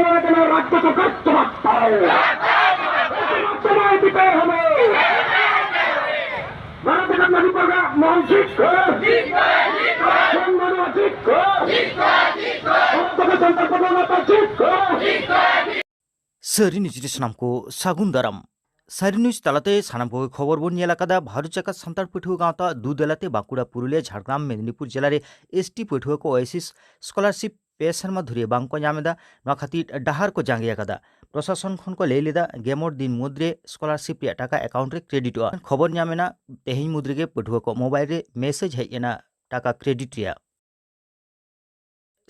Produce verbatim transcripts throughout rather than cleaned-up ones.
ᱨᱟᱡᱽᱡᱚ ᱥᱚᱨᱠᱟᱨ ᱡᱚᱵᱟᱵ ᱫᱟᱣ᱾ ᱡᱚᱵᱟᱵ ᱫᱤᱛᱮ ᱦᱚᱵᱮ᱾ ᱵᱷᱟᱨᱚᱛ ᱨᱮᱱᱟᱜ ᱢᱟᱹᱡᱷᱤ ᱯᱟᱨᱜᱟᱱᱟ ᱢᱚᱦᱚᱞ ᱡᱤᱛ ᱠᱚ᱾ ᱥᱚᱝᱜᱷᱚᱱ ᱡᱤᱛ ᱠᱚ᱾ ᱵᱷᱟᱨᱚᱛ ᱨᱮᱱᱟᱜ ᱥᱟᱱᱛᱟᱲ ᱯᱟᱨᱜᱟᱱᱟ ᱡᱤᱛ ᱠᱚ᱾ ᱥᱟᱹᱨᱤ ᱱᱤᱭᱩᱡᱽ ᱨᱮ ᱥᱟᱱᱟᱢ ᱠᱚ ᱥᱟᱹᱜᱩᱱ ᱫᱟᱨᱟᱢ᱾ ᱥᱟᱹᱨᱤ ᱱᱤᱭᱩᱡᱽ ᱛᱟᱞᱟᱛᱮ ᱥᱟᱱᱟᱢ ᱠᱚᱜᱮ ᱠᱷᱚᱵᱚᱨ ᱵᱚᱱ ᱧᱮᱞ ᱟᱠᱟᱫᱟ᱾ ᱵᱷᱟᱨᱚᱛ ᱡᱟᱠᱟᱛ ᱥᱟᱱᱛᱟᱲ ᱯᱟᱹᱴᱷᱩᱣᱟᱹ ᱜᱟᱶᱛᱟ ᱫᱩᱫᱮᱞᱟᱛᱮ ᱵᱟᱸᱠᱩᱲᱟ, ᱯᱩᱨᱩᱞᱤᱭᱟᱹ, ᱡᱷᱟᱲᱜᱨᱟᱢ, ᱢᱮᱫᱽᱱᱤᱯᱩᱨ ᱡᱮᱞᱟ ᱨᱮ ᱮᱥ ᱴᱤ ᱯᱟᱹᱴᱷᱩᱣᱟᱹ ᱠᱚ ᱳᱭᱮᱥᱤᱥ ᱥᱠᱚᱞᱟᱨᱥᱤᱯ ᱯᱮ ᱥᱮᱨᱢᱟ ᱫᱷᱩᱨᱤᱭᱟᱹ ᱵᱟᱝ ᱠᱚ ᱧᱟᱢ ᱮᱫᱟ᱾ ᱱᱚᱣᱟ ᱠᱷᱟᱹᱛᱤᱨ ᱰᱟᱦᱟᱨ ᱠᱚ ᱡᱟᱸᱜᱮ ᱟᱠᱟᱫᱟ᱾ ᱯᱨᱚᱥᱟᱥᱚᱱ ᱠᱷᱚᱱ ᱠᱚ ᱞᱟᱹᱭ ᱞᱮᱫᱟ, ᱜᱮᱢᱚᱨ ᱫᱤᱱ ᱢᱩᱫᱽᱨᱮ ᱥᱠᱚᱞᱟᱨᱥᱤᱯ ᱨᱮᱭᱟᱜ ᱴᱟᱠᱟ ᱮᱠᱟᱣᱩᱱᱴ ᱨᱮ ᱠᱨᱮᱰᱤᱴᱚᱜᱼᱟ᱾ ᱠᱷᱚᱵᱚᱨ ᱧᱟᱢ ᱮᱱᱟ, ᱛᱮᱦᱮᱧ ᱢᱩᱫᱽ ᱨᱮᱜᱮ ᱯᱟᱹᱴᱷᱩᱣᱟᱹ ᱠᱚ ᱢᱳᱵᱟᱭᱤᱞ ᱨᱮ ᱢᱮᱥᱮᱡᱽ ᱦᱮᱡ ᱮᱱᱟ ᱴᱟᱠᱟ ᱠᱨᱮᱰᱤᱴ ᱨᱮᱭᱟᱜ᱾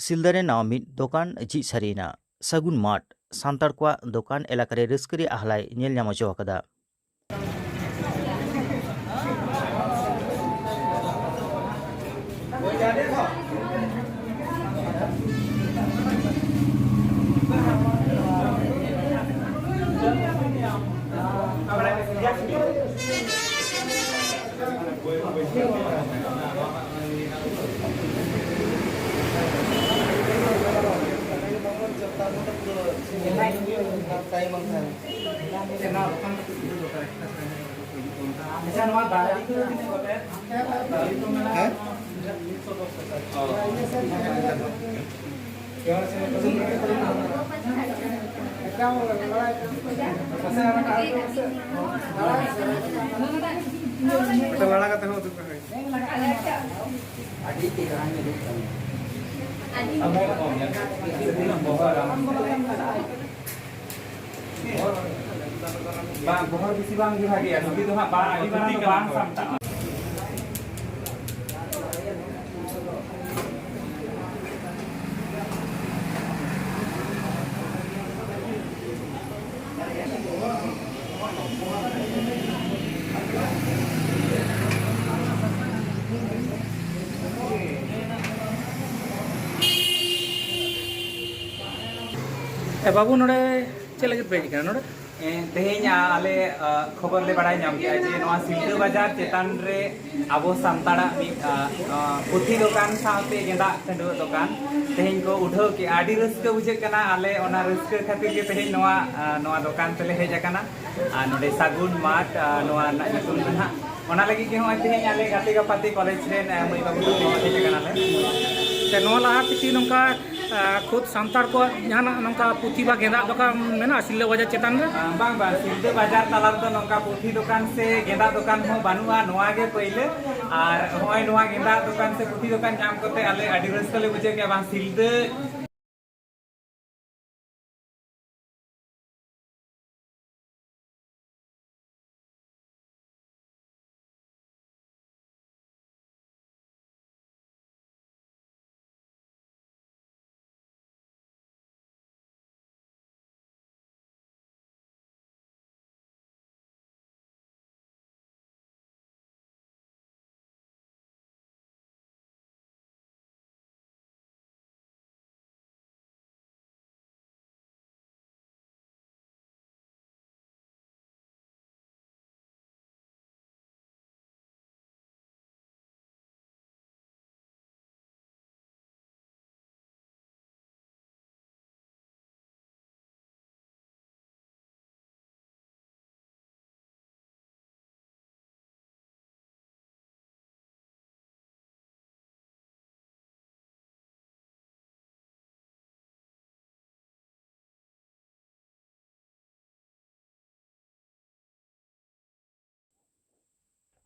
ᱥᱤᱞᱫᱟᱹ ᱨᱮ ᱱᱟᱣᱟ ᱢᱤᱫ ᱫᱚᱠᱟᱱ ᱡᱷᱤᱡ ᱥᱟᱹᱨᱤᱭᱮᱱᱟ᱾ ᱥᱟᱹᱜᱩᱱ ᱢᱟᱨᱴ, ᱥᱟᱱᱛᱟᱲ ᱠᱚᱣᱟᱜ ᱫᱚᱠᱟᱱ ᱮᱞᱟᱠᱟ ᱨᱮ ᱨᱟᱹᱥᱠᱟᱹ ᱨᱮᱭᱟᱜ ᱟᱦᱞᱟᱭ ᱧᱮᱞ ᱧᱟᱢ ᱦᱚᱪᱚ ᱟᱠᱟᱫᱟ᱾ ᱞᱟᱲᱟ ᱠᱟᱛᱮ ᱦᱚᱸ ᱩᱫᱩᱜ ᱯᱮ᱾ ᱵᱟᱝ, ᱵᱚᱦᱚᱜ ᱵᱮᱥᱤ ᱵᱟᱝ ᱜᱮ ᱵᱷᱟᱜᱮᱭᱟ, ᱨᱩᱜᱤ ᱫᱚ ᱦᱟᱸᱜ ᱵᱟᱝ, ᱟᱹᱰᱤ ᱢᱟᱨᱟᱝ ᱫᱚ ᱵᱟᱝ ᱥᱟᱢᱴᱟᱜᱼᱟ᱾ ᱮ ᱵᱟᱹᱵᱩ, ᱱᱚᱰᱮ ᱪᱮᱫ ᱞᱟᱹᱜᱤᱫ ᱯᱮ ᱦᱮᱡ ᱟᱠᱟᱱᱟ ᱱᱚᱰᱮ? ᱮᱸ, ᱛᱮᱦᱮᱧ, ᱟ, ᱟᱞᱮ, ᱟ, ᱠᱷᱚᱵᱚᱨ ᱞᱮ ᱵᱟᱲᱟᱭ ᱧᱟᱢ ᱠᱮᱫᱟ ᱡᱮ ᱱᱚᱣᱟ ᱥᱤᱞᱫᱟᱹ ᱵᱟᱡᱟᱨ ᱪᱮᱛᱟᱱ ᱨᱮ ᱟᱵᱚ ᱥᱟᱱᱛᱟᱲᱟᱜ ᱢᱤᱫ, ᱟ, ᱟ, ᱯᱩᱛᱷᱤ ᱫᱚᱠᱟᱱ ᱥᱟᱶᱛᱮ ᱜᱮᱸᱫᱟᱜ ᱠᱷᱟᱹᱰᱣᱟᱹᱜ ᱫᱚᱠᱟᱱ ᱛᱮᱦᱮᱧ ᱠᱚ ᱩᱰᱷᱟᱹᱣ ᱠᱮᱫᱼᱟ᱾ ᱟᱹᱰᱤ ᱨᱟᱹᱥᱠᱟᱹ ᱵᱩᱡᱷᱟᱹᱜ ᱠᱟᱱᱟ᱾ ᱟᱞᱮ ᱚᱱᱟ ᱨᱟᱹᱥᱠᱟᱹ ᱠᱷᱟᱹᱛᱤᱨ ᱜᱮ ᱛᱮᱦᱮᱧ ᱱᱚᱣᱟ, ᱟ, ᱱᱚᱣᱟ ᱫᱚᱠᱟᱱ ᱛᱮᱞᱮ ᱦᱮᱡ ᱟᱠᱟᱱᱟ᱾ ᱟᱨ ᱱᱚᱰᱮ ᱥᱟᱹᱜᱩᱱ ᱢᱟᱴᱷ, ᱟ, ᱱᱚᱣᱟ ᱨᱮᱱᱟᱜ ᱧᱩᱛᱩᱢ ᱫᱚ ᱱᱟᱦᱟᱜ᱾ ᱚᱱᱟ ᱞᱟᱹᱜᱤᱫ ᱜᱮ ᱱᱚᱜᱼᱚᱭ ᱛᱮᱦᱮᱧ ᱟᱞᱮ ᱜᱟᱛᱮ ᱜᱟᱯᱟᱛᱮ ᱠᱚᱞᱮᱡᱽ ᱨᱮᱱ, ᱟ, ᱢᱟᱹᱭ ᱵᱟᱹᱵᱩ ᱠᱚ ᱦᱮᱡ ᱟᱠᱟᱱᱟᱞᱮ᱾ ᱥᱮ ᱱᱚᱣᱟ ᱞᱟᱦᱟ ᱠᱤᱪᱷᱩ ᱱᱚᱝᱠᱟ, ᱟ, ᱠᱷᱩᱫ ᱥᱟᱱᱛᱟᱲ ᱠᱚᱣᱟᱜ ᱡᱟᱦᱟᱱᱟᱜ ᱱᱚᱝᱠᱟ ᱯᱩᱛᱷᱤ ᱵᱟ ᱜᱮᱸᱫᱟᱜ ᱫᱚᱠᱟᱱ ᱢᱮᱱᱟᱜᱼᱟ ᱥᱤᱞᱫᱟᱹ ᱵᱟᱡᱟᱨ ᱪᱮᱛᱟᱱ ᱨᱮ? ᱟ, ᱵᱟᱝ, ᱵᱟᱝ, ᱥᱤᱞᱫᱟᱹ ᱵᱟᱡᱟᱨ ᱛᱟᱞᱟ ᱨᱮᱫᱚ ᱱᱚᱝᱠᱟ ᱯᱩᱛᱷᱤ ᱫᱚᱠᱟᱱ ᱥᱮ ᱜᱮᱸᱫᱟᱜ ᱫᱚᱠᱟᱱ ᱦᱚᱸ ᱵᱟᱹᱱᱩᱜᱼᱟ, ᱱᱚᱣᱟ ᱜᱮ ᱯᱟᱹᱭᱞᱟᱹ᱾ ᱟᱨ ᱱᱚᱜᱼᱚᱭ ᱱᱚᱣᱟ ᱜᱮᱸᱫᱟᱜ ᱫᱚᱠᱟᱱ ᱥᱮ ᱯᱩᱛᱷᱤ ᱫᱚᱠᱟᱱ ᱧᱟᱢ ᱠᱟᱛᱮ ᱟᱞᱮ ᱟᱹᱰᱤ ᱨᱟᱹᱥᱠᱟᱹ ᱞᱮ ᱵᱩᱡᱷᱟᱹᱣ ᱠᱮᱫᱟ᱾ ᱵᱟᱝ, ᱥᱤᱞᱫᱟᱹ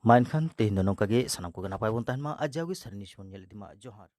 ᱢᱟ ᱮᱱᱠᱷᱟᱱ ᱛᱮᱦᱮᱧ ᱫᱚ ᱱᱚᱝᱠᱟ ᱜᱮ, ᱥᱟᱱᱟᱢ ᱠᱚᱜᱮ ᱱᱟᱯᱟᱭ ᱵᱚᱱ ᱛᱟᱦᱮᱱ ᱢᱟ ᱟᱨ ᱡᱟᱣᱜᱮ ᱥᱟᱹᱨᱤ news ᱵᱚᱱ ᱧᱮᱞ ᱤᱫᱤ ᱢᱟ᱾ ᱡᱚᱦᱟᱨ᱾